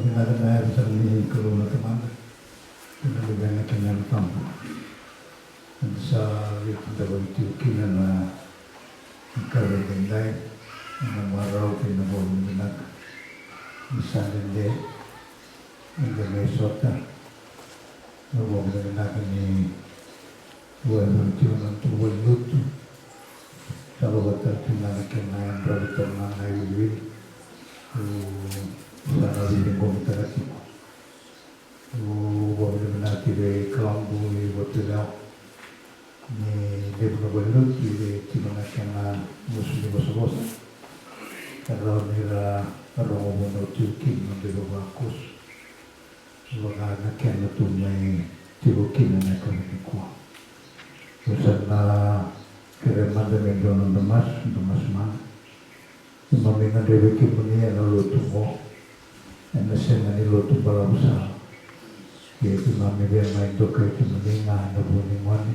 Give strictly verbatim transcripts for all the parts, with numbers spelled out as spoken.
Vinaka na yaca ni Kalou na Tamada, kei na Luvena kei na Yalo Tabu. Eda sa via kidavaki tiko kina na yakavi edaidai, ena marau kei na vakavinavinaka ni sa dede eda mai sota. Na vakavinavinaka ni vakayacora tiko na noda valenilotu. Sa vakatara tiko ga na kena yadravi tiko ga na iwiliwili. Au sa na veiliutaki tiko. Au vakavinavinaka tiko vei Kalabu i Vatuyalewa ni levu na valenilotu e tiko na kena gusu ni vosavosa. Ka rawa ni ra rogo vanua tiko kina na noda ivavakoso. Vaka na kena tu mai tiko kina na yakavi nikua. Au sa na kerea mada me dua na noda masu, noda masu mada. Keimami gadrevi kemuni ena lotu oqo, ena sega ni lotu balavu sara. Ia keimami via mai dokai kemuni ga ena vuku ni gone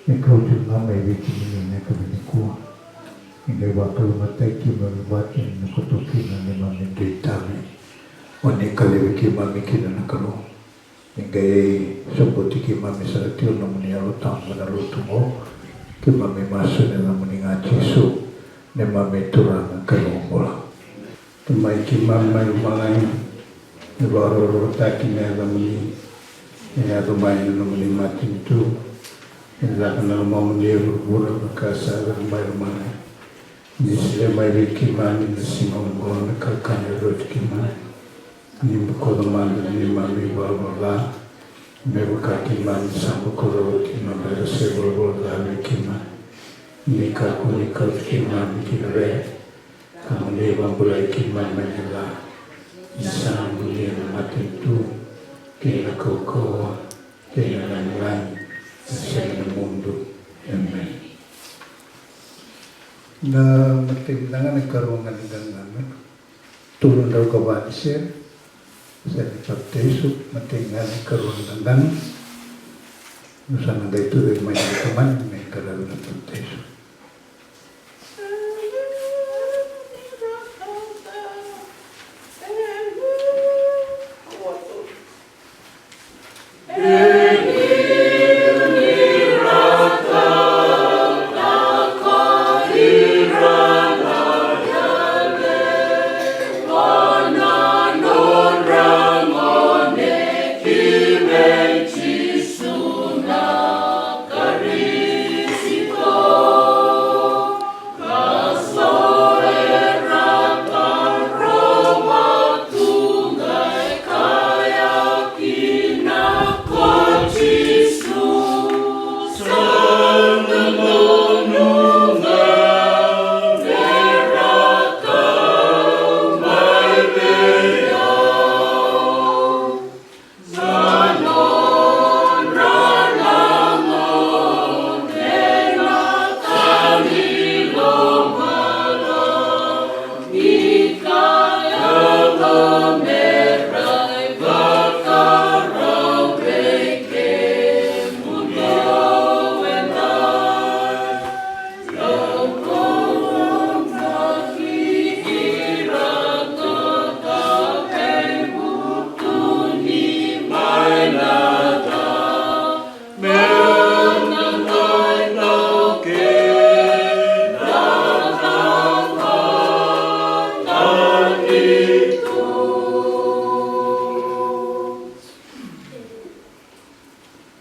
e kauti ga mai vei kemuni ena yakavi nikua. Ni qai vakalougatataki keimami vata, ni koto kina neimami dui itavi. O ni kacivi keimami kina na Kalou. Ni qai sobuti keimami sara tiko na nomuni Yalo Tabu ena lotu oqo. Keimami masu ena yacamuni ga Jisu, neimami Turaga ka iVakabula. Tamai keimami mai lomalagi, ni vakarokorokotaki na yacamuni, ni yaco mai na nomuni matanitu, ni caka na lomamuni e vuravura me vaka sa caka mai lomalagi. Ni solia mai vei keimami ena siga oqo na kakana e rauti keimami. Ni bokoca mada na neimami ivalavala ca, me vaka keimami sa bokoca vei ira na nodra sa ivalavala ca vei keimami. Ni kakua ni kauti keimami ki na vere, ka mo ni vakabulai keimami mai na ca. Ni sa nomuni na matanitu, kei na kaukauwa, kei na lagilagi, e sega ni mudu. Emeni. Na imatai ni cakacaka, na ikarua ga ni cakacaka. Tolu na drau ka va ni sere, sere ni papitaiso, imatai ga ni karua ni cakacaka. Au sa na qai tucake mai na tamani me qaravi na papitaiso.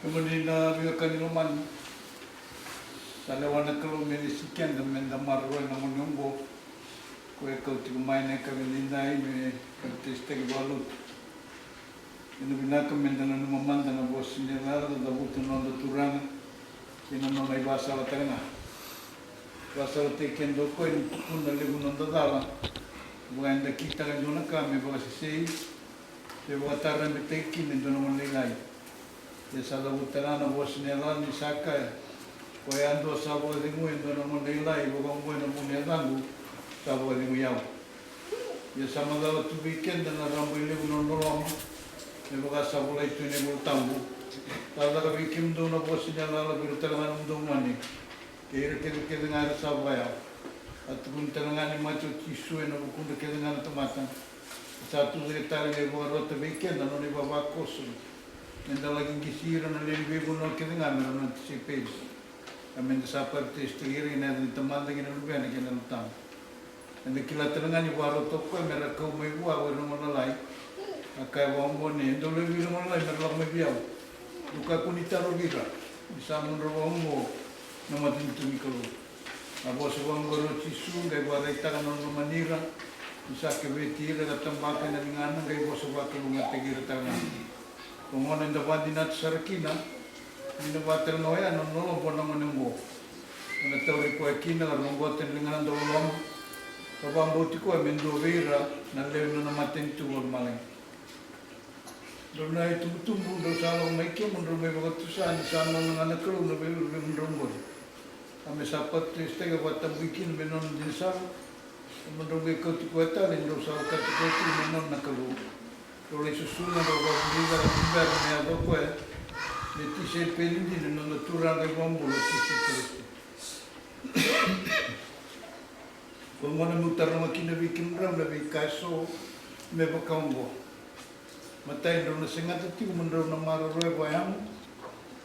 Kemuni na veiwekani lomani, sa lewa na Kalou me lesi keda me da maroroya na gone oqo, ko e kau tiko mai na yakavi edaidai me papitaisotaki vakalotu. Ena vinaka me da nanuma mada na vosa ni yalayala, cavuta na noda Turaga kei na nona ivakasala tale ga. Vakasalataki keda o koya ni tukuna levu na noda cala, vaka eda kitaka e dua na ka me vakasesei, se vakatarabetaki kina e dua na gone lailai. Ia sa cavuta ga na vosa ni yalayala ni sa kaya, koya yadua sa vakacegui e dua na gone lailai vakaoqo ena vuku ni yacaqu, sa vakacegui au. Ia sa macala tu vei keda na raba e levu na loloma, me vaka sa volai tu ena iVola Tabu. Sa caka vei kemudou na vosa ni yalayala vei ira tale ga na nomudou gone, kei ira kece kece ga era sa vakayawa. A tukuni tale ga ni mate o Jisu ena vukudra kece ga na tamata, Sa tu cake tale na ivakarota vei keda na nona ivavakoso, meda laki qisi ira na lewe ni veivanua kece ga me ra nona tisaipeli. Ka meda sa papitaisotaki ira ena yaca ni Tamada kei na Luvena kei na Yalo Tabu. Eda kila tale ga ni vakarota o koya me ra kau mai vua ko ira na gone lalai. A kaya vakaoqo, ni dou laivi ira na gone lalai me ra lako mai vei au. Dou kakua ni tarovi ira, ni sa nodrau vakaoqo na matanitu ni Kalou. A vosa vakaoqori o Jisu, qai vakaraitaka na nona lomani ira, ni sa keveti ira ka tabaka ena ligana, qai vosa vakalougatataki ira tale ga. Ko gona eda vakadinata sara kina, ni na vaka tale ga oya na nona loloma vua na gone oqo. Ena tauri koya kina, ka roqota ena ligana dauloloma, ka vakabauti koya me dua vei ira na lewe ni nona matanitu vakalomalagi. Drau na itubutubu, drau sa lako mai kemudrau mai vakatusa ni sa nona ga na Kalou na veiuluuluve kemudrau oqori. A me sa papitaisotaki ka vakatabui kina me nona dina sara, ka mo drau qai kauti koya tale ni drau sa vakatokai tu me nona na Kalou. Drau lai susuga, drau vakavulica ka tubera me yaco o koya me tisaipeli dina ni noda Turaga ka iVakabula o Jisu Karisito. Ko gona meu taroga kina vei kemudrau na veika eso me vaka oqo. Matai, drau na segata tiko mo drau na maroroya vakayago,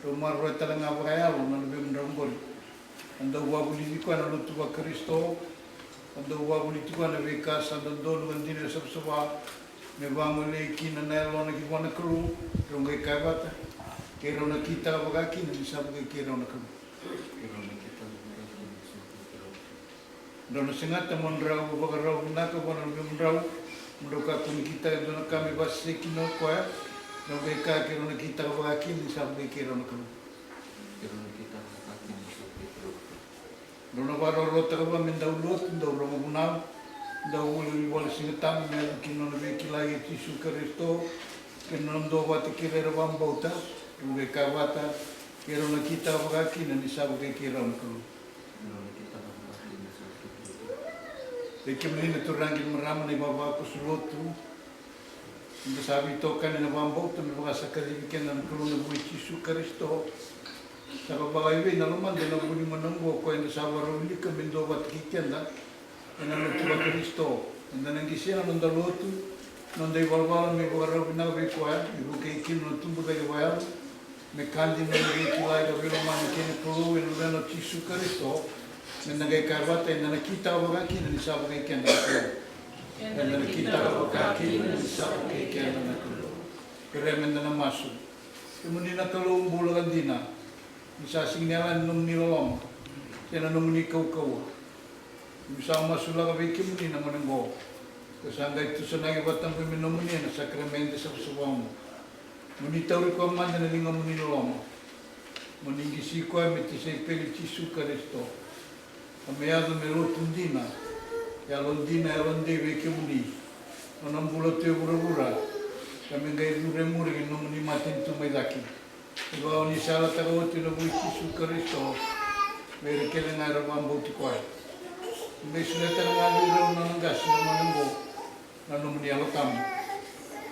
drau maroroya tale ga vakayalo na luvemudrau oqori. A dau vakavulici koya na lotu vaKarisito, a dau vakavulici koya na veika sa dodonu ka dina e savasava, me vagolei kina na yalona ki vua na Kalou, drau qai kaya vata, keirau na kitaka vaka kina ni sa vukei keirau na Kalou. Drau na segata mo drau vakarau vinaka vua na luvemudrau, mo drau kakua ni kitaka e dua na ka me vakasesei kina o koya, drau qai kaya keirau na kitaka vaka kina ni sa vukei keirau na Kalou. Keirau na kitaka vaka kina ni sa vukei keirau na Kalou. Drau na vakarorotaka vua me dau lotu, dau rogo vunau, dau vuli vale ni Siga Tabu me yaco kina nona veikilai kei Jisu Karisito, kei na nona duavata kei ira era vakabauta, drau qai kaya vata, keirau na kitaka vaka kina ni sa vukei keirau na Kalou. Vei kemuni na turaga kei na marama na ivavakoso lotu, eda sa veitokani ena vakabauta me vaka sa kacivi keda na Kalou ena vuku i Jisu Karisito. Sa ka vakaevei na lomada ena vuku ni gauna oqo, o koya eda sa vakarau wilika me duavata kei keda ena lotu vaKarisito. Eda na qisia na noda lotu, noda ivalavala me ivakarau vinaka vei koya, me vukei kina na tubu cake vakayalo, me ka dina na veikilai ka veilomani kei na Kalou ena Luvena o Jisu Karisito. Meda qai kaya vata, eda na kitaka vaka kina ni sa vukei keda na Kalou. Eda na kitaka vaka kina ni sa vukei keda na Kalou. Kerea meda na masu. Kemuni na Kalou bula ka dina, ni sa sega ni yalani na nomuni loloma se na nomuni kaukauwa. Keimami sa masulaka vei kemuni na gone oqo, ka sa qai tusanaki vakatabui me nomuni ena sakaramede savasava oqo. Mo ni tauri koya mada ena ligamuni loloma. Mo ni qisi koya me tisaipeli i Jisu Karisito. Ka me yaco me lotu dina, yalodina, yalodei vei kemuni, nona bula tu e vuravura, ka me qai curu e muri ki na nomuni matanitu mai cake. Ni vaka o ni sa yalataka oti ena vuku i Jisu Karisito vei ira kece ga era vakabauti koya. Ni qai solia tale ga vei rau na nona qase na gone oqo, na nomuni Yalo Tabu.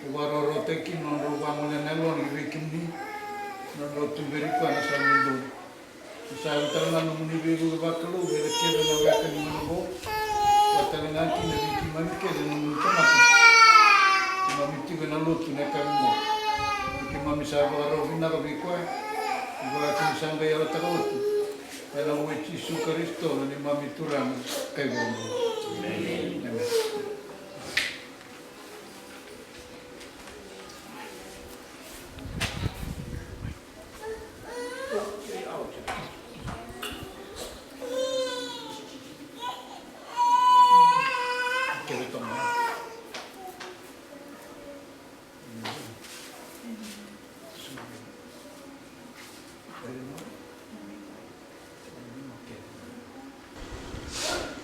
Ni vakarorotaki kina na nodrau vagolea na yalona ki vei kemuni, na nodrau tuberi koya na sala ni dodonu. Ni sa yalataka na nomuni veivuke vakalou vei ira kece na weka ni gauna oqo, vaka tale ga kina vei keimami kece na nomuni tamata. Keimami tiko ena lotu ena yakavi oqo. Ni keimami sa vakarau vinaka vei koya. Ni vaka keimami sa qai yalataka oti. Ena vuku i Jisu Karisito na neimami Turaga ka iVakabula. Emeni.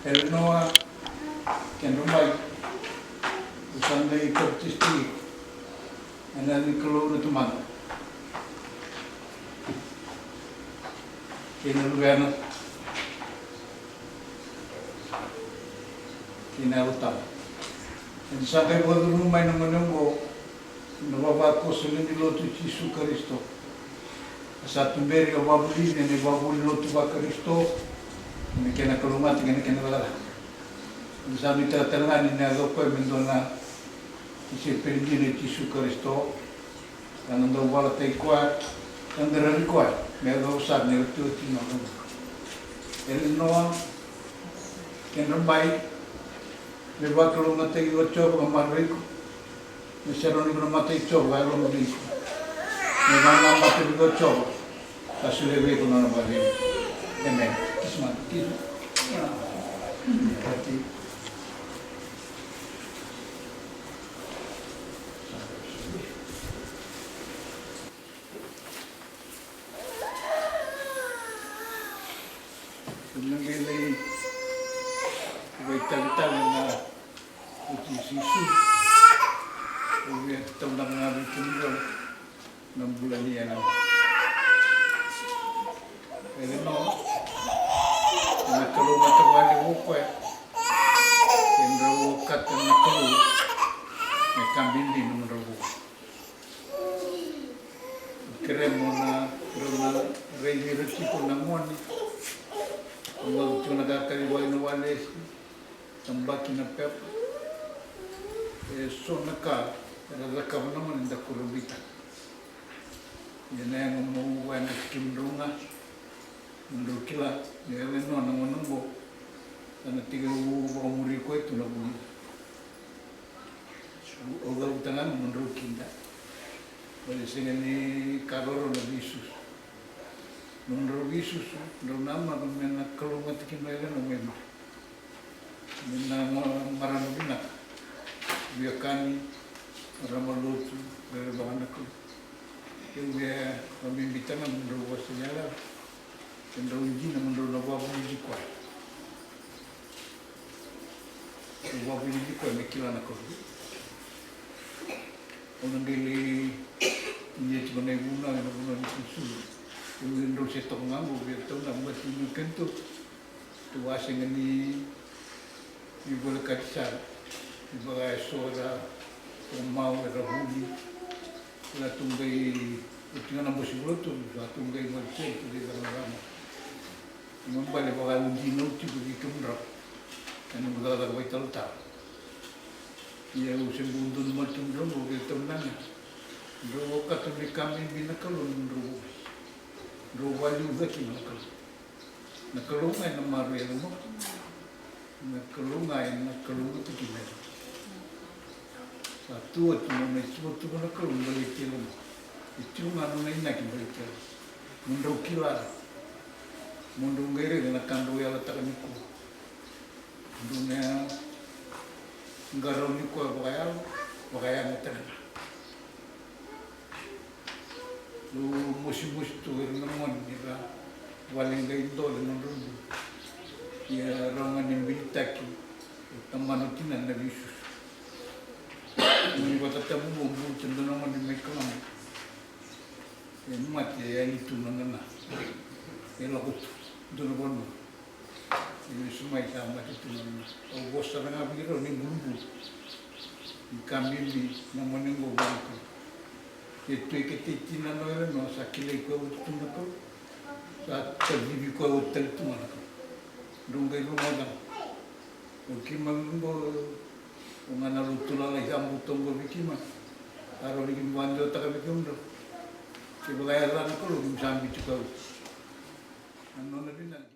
Eleanor Kendrobai, au sa qai papitaisotaki ena yaca ni Kalou na Tamada kei na Luvena kei na Yalo Tabu. Eda sa qai vakacuruma mai na gone oqo na ivavakoso lewe ni lotu i Jisu Karisito. A sa tuberi ka vakavulici ena ivakavuvuli lotu vaKarisito, ena kena kalougata kei na kena cakacaka. Eda sa nuitaka tale ga ni na yaco o koya me dua na Ni se pere dina i Jisu Karisito, ka na dau valataki koya, ka qaravi koya me yacova sara na iotioti ni nona. Elenoa, kedra bai, me vakalougatataki iko o Jiova ka maroroi iko. Me serau ni ko na mata i Jiova ka yalololoma vei iko. Me vakanamata vei iko o Jiova ka solia vei iko na nona vakacegu. Emeni. Kisi mada, kisi. Ena qai lai vakaitavitaki na oti ni sisu. Au via taudaka ga vei kemudrau na bula ni yago. Elenoa, na Kalou na tavani vou koya. Kedrau okata na Kalou me ka bibi nomudrau vou. Kerea mo na, kerea mo na raici ira tiko na gone. Au tiko na kakari wai na walesi, tabaki na pepa. E so na ka era cakava na gone da kurabuitaka. Ia na yago meu vakayadrati kemudrau ga, mo drau kila ni Elenoa na gone oqo, sa na tekivu vakamuri koya tu na vulica. Au cavuta ga mo drau kida. Baleta e sega ni ka roro na veisusu. Nomudrau veisusu, drau namaka me na kalougata kina o Elenoa mai muri. Me na ma-, marama vinaka. Veiwekani, marama lotu, rerevaka na Kalou. Au via vakabibitaka ga mo drau vosa ni yaloyalo. Kedrau dina mo drau na vakavulici koya. Au vakavulici koya me kila na Kalou. Au na qai lai ia tiko na ivunau ena vanua ni sulusulu. Au via drau se toka ga qo, au via tauna bati ni kento. Tou a sega ni, ni volekati sara. Ni vaka eso era, era mau, era vuli. Era tou qai, oti ga na bose vula tolu, sa tou qai mai sega, tou qai cakacaka mai. Ni bale vakayago dina au tiko vei kemudrau ena noqu cakacaka vakaitalatala. Ia au se bau donumaki kemudrau qo, vei taunana. Drau okata me ka bibi na Kalou ni drau, drau vakaliuca kina na Kalou. Na Kalou ga ena maroroi Elenoa. Na Kalou ga ena kalougata kina Elenoa. Sa tu oti na nona ituvatuva na Kalou baleti Elenoa. E tiko ga na nona inaki baleti Elenoa. Mo drau kila, mo drau qai raica na ka drau yalataka nikua. Drau na qarauni koya vakayalo, vakayago tale ga. Dau mosimosi tu o ira na gone ni ra vale qai dole na nodrau bula. Ia rawa ga ni bilitaki o tamana o tinana na veisusu. Gone vakatatabu qo, buluta dua na gone mai Kalaba. E mate, e yali tu na nana. E lako tu dua na vanua. E lesu mai, sa mate tu na nana. Au vosa sara ga vei rau ni bulubulu. Ni ka bibi na gone qo vua na Kalou. E tu e kete i tinana o Elenoa, sa kilai koya oti tu na Kalou. Sa kacivi koya oti tale tu ga na Kalou. Drau qai rogoca. O keimami qo, o ga na lotu lalai sa buto qo vei keimami. Sa rawa ni keimami vakadewataka vei kemudrau. Kevaka e yaco na Kalou, keimami sa biuti koya oti. Na nona vinaka.